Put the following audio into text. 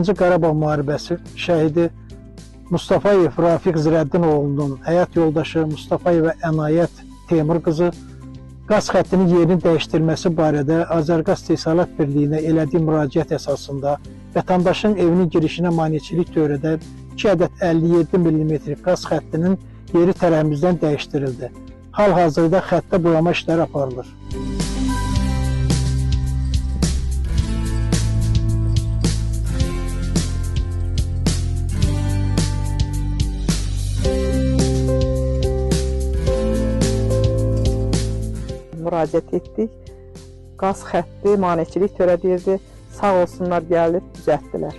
Birinci Qarabağ müharibəsi şəhidi Mustafayev Rafiq Zirəddinoğlunun həyat yoldaşı Mustafayeva Ənayət Teymur qızı qaz xəttinin yerini dəyişdirilməsi barədə Azərqaz İstehsalat Birliyinə elədiyi müraciət əsasında vətəndaşın evinin girişinə maneçilik törədən 2 ədəd 57 mm qaz xəttinin yeri tərəfimizdən dəyişdirildi. Hal-hazırda xəttə boyama işləri aparılır. Müraciət etdik. Qaz xətti maneçilik törədirdi. Sağ olsunlar, gəlib düzəltdilər.